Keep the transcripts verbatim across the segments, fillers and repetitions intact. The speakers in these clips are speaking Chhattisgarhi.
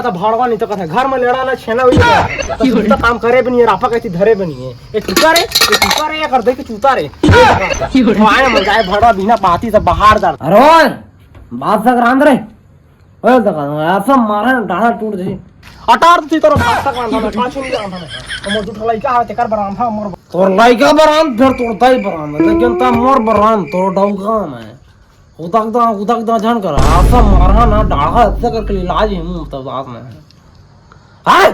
त भड़वा नहीं तो कथा, घर में लेड़ा ना छेना हुई। तो तू तो काम करे भी नहीं है, रापा कैसी धरे भी नहीं है। ये चूता रे, ये चूता रे, या कर दे कि चूता रे। आए मन जाए भड़वा बिना पाती से बाहर दर। अरे ओए, बात सक रांध रे। ओए देखा, ऐसा मारे ना, डाढ़ा टूट जाई। अटार तो तोर बात सक रांधा, मैं पाछू नहीं रांधा मैं। हमर दू ठो लइका हवे, तेकर बर रांधा मोर। तोर लइका बर रांध, फिर तोर दाई बर रांध, लेकिन ता मोर बर रांध, तोर डौका में। उदक दा, उदक दा झन कर। ऐसा मारहा ना, डाढ़ा ऐसा करके इलाज है मुंह तब दांत में। हाय!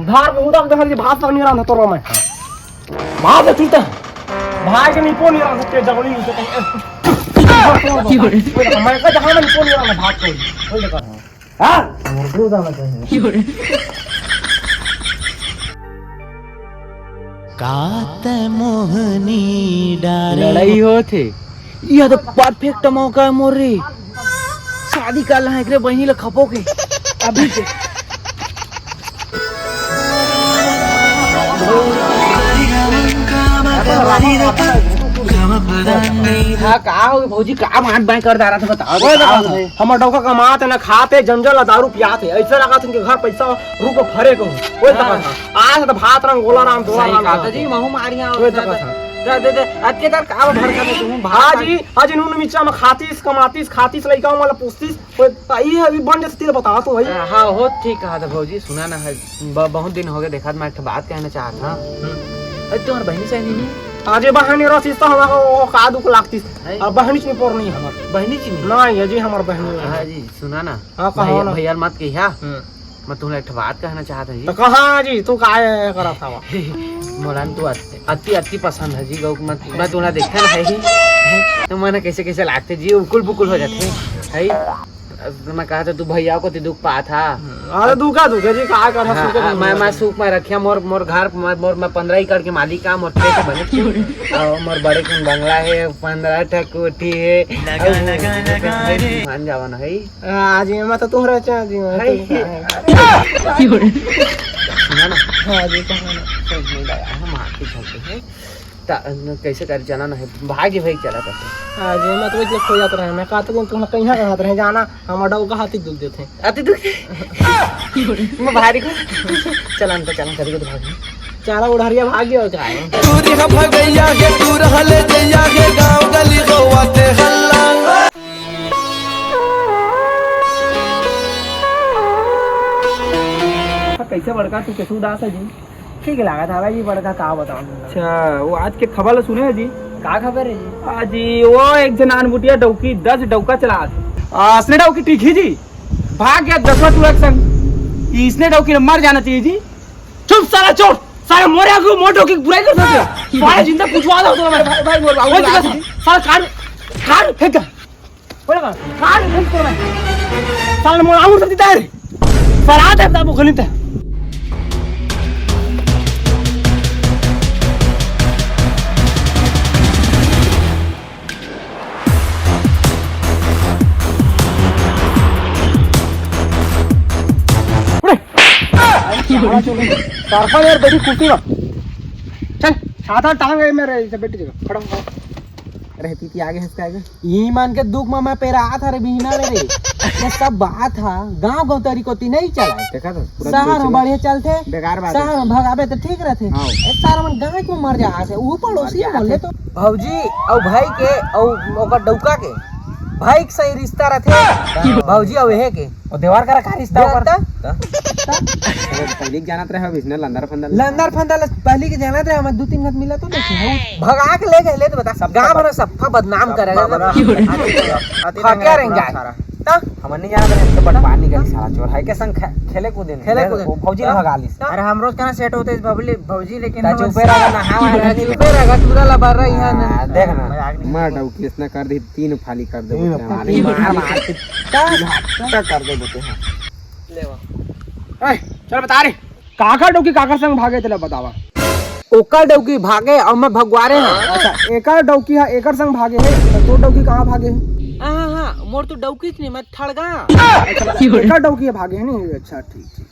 धार में उदक दा, ये भात पानी रहा तोर में। भात है चूता। भाई के निपो नहीं रहा सकते, जवली उसे कहीं। मैं का जहां में निपो नहीं रहा भात को। कोई देखा। हाँ? मुर्दू जाना चाहिए। कात मोहनी डारे। लड़ाई होत हे। यह तो परफेक्ट मौका है मोर रे। शादी कर ला एकरे बहिनी ला खपो के। अभी के। हाँ, का हो भौजी, का मार बाय कर डारा था, बताओ, ओए, बताओ। हमर डौका कमात हे ना, खात हे, जंजल ला दारू पियात हे। ऐसा लगा तुमके घर पैसा रुको फरे को। ओए, हाँ। आज तो भात रंग गोला राम, दोला सही राम कहा था जी, महू मारिया ओए, ओतना तका तो। था। दे, दे, दे, अतके तर का भर कर तुम भात आज ही, आज नून मिर्चा में खातीस, कमातीस, खातीस लइका वाला पूछतीस। ओए, ई अभी बन जैसे तेरे बता तो भाई। हाँ, हो ठीक कहा था भौजी, सुना ना है, ब-, बहुत दिन हो गए देखा, मैं एक ठो बात कहना चाहत था। हम्म। अरे तुम्हार बहनी चाहिए नहीं? आज ये बहनी रसीस तो हमारा वो का दुख लागतीस। है? अब बहनी च नहीं पोर नहीं हमार। बहनी च नहीं? ना, ये जी हमार बहनी है। हाँ जी, सुना ना। हाँ, कहो भैया, ना। भैया मत कहिया। हम्म। मैं तुमला एक ठो बात कहना चाहत हूँ जी। तो कहा जी, तू काय करत हवा? मोला न तू अत-, अति, अति पसंद है जी, गौ, मैं, मैं तुमला देखा ना है ही, तो मन कैसे, कैसे लागते जी, उकुल पुकुल हो जाते है। मैं कहा था, तू भैया को ती दुख पात हा। अरे दुखा, दुखा जी, का करत हाँ, सुख हाँ, मैं, मैं सुख में रखिया, मोर, मोर घर, मोर, मोर, मैं पंद्रह एकड़ के मालिक हा, मोर खेत बने, और मोर बड़े कन बंगला है, पंद्रह ठा कोठी है, लगा, और लगा, लगा, रे। मान जावा ना है। हाँ जी, मैं तो तोहरा चाह जी, मैं तो है। सुना ना। हाँ जी, कहा ना। सब मिल आया, हम आके चलते हैं। ता-, न, कैसे कर जाना ना है, भागी भाई चला करते। हाँ जी, मैं तो वही खो जात रहे, मैं कहा तो तुम कहीं कहा रहे जाना, हम डौका हाथी दूध देते हैं। अति दुख। मैं भारी को। चला ना, तो चला, कभी को तो भागी। चला उड़हरिया भागी और क्या है? तू दिखा भगैया के, तू रहले जैया के, गाँव गली गौवा ते हल्ला। कैसे बड़का तू कैसे उदास है जी? ठीक लागत हवे जी बड़का, का बताऊं तुमला। अच्छा, वो आज के खबर ला सुने हो जी? का खबर है जी? आ जी, वो एक झन अनबुटिया डौकी दस डौका चलात हे। आ, असने डौकी ठीक ही जी। भाग गया दसवां टूरा के संग। इसने डौकी मर जाना चाहिए जी। चुप साला चोर, साला मोरे आगू मोर डौकी की बुराई कर सकते हो। साला जिंदा पूछवा दो तो मैं। भाई, भाई, मोर बाबू ओए, ला साला, दीजिए। साला काट, काट फेंक दे। बोले का? काट फेंक दे मैं। साला मोर आगू से दीदा है रे। साला आता है, वो गलित है। उड़े। सरपंच यार, बैठी कुर्सी में। चल, छाता टांग है मेरे, इसे बैठ जा, खड़ा हो। अरे, पीती आगे हंस के आगे। ई मन के दुख में मैं पेरात हरे बिहना ले रे। ये सब बात हा, गांव गौतरी कोती नहीं चला। देखा तो, पूरा शहर में बढ़िया चलथे, बेकार बात है। शहर में भगाबे तो ठीक रहथे। हाँ। ए, सारा मन गांव में मर जाथे, वो पड़ोसी मर बोले जाथे। तो। भौजी अउ भाई के अउ ओकर डौका के भाई के सही रिश्ता रथे। भौजी अउ एहे के। ओ देवर करा का रिश्ता देवर ओकर? त? त? त? अरे पहले के जानत रहे, अब इसने लंदर फंदर। लंदर फंदर ल-, पहले के जानत रहे, हम दू तीन घंट मिला तो देखे हो। भगा के ले गए, ले तो बता, सब गांव भर में सफा बदनाम सब करेगा। बदनाम। अति खटिया रंग जाए। सारा। त? हमन नहीं जानत रहे, तो बटवार निकली साला चोर है के संग खे-, खेले कूदे नहीं। खेले कूदे। वो भौजी त? भगा ली। अरे हम रोज कहाँ सेट होते इस बबली भौजी, लेकिन ता हम चुपे रहा ना, हाँ, हाँ, चुपे रहा, तू ला बर रही है ना। हाँ, देख ना। मजाक नहीं। मार डाउ किसने कर दी। तीन फाली कर दे तीन बोलते हैं, फाली। मार, मार के का? का कर दे बोलते हैं। ले वाह। ए, चल बता रे, काकर डौकी काकर संग भागे, तेला बतावा। ओकर डौकी भागे अउ मैं भगवारे हंव। अच्छा, एकर डौकी ह एकर संग भागे हे, त तोर डौकी कहाँ भागे हे? हाँ, हाँ, हाँ, मोर तो डौकीच नहीं, मैं ठड़गा। अच्छा, एकर डौकी ह भागे हे नहीं? अच्छा, ठीक, ठीक।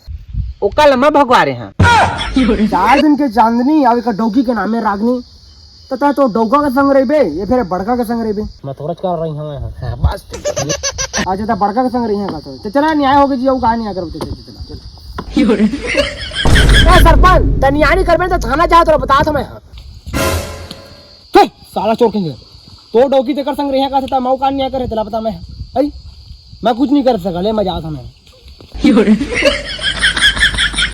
ओकर ल मैं भगवारे हंव। चार दिन के चांदनी अउ एकर डौकी के नाम हे रागनी। त तैं तो डौका के संग रहिबे, ये फेर बड़का के संग रहिबे। मैं थोड़ा कर रही हूँ, मैं। हाँ, बस ठीक है। अच्छा, त बड़का के संग रहिहैं का तो? त चला, न्याय होगे जी, अउ का न्याय करबे, चला, चला, चला। ए सरपंच, त न्याय नहीं करबे त थाना जाओ, तोला बतात हँव मैं। हाँ। हे, साला चोर कहीं के। तो डौकी तेकर संग रहिहैं का, त मैं अउ का न्याय करे, तेला बता मैं। अरे, मैं कुछ नहीं कर सका, ले, मैं जात हँव मैं।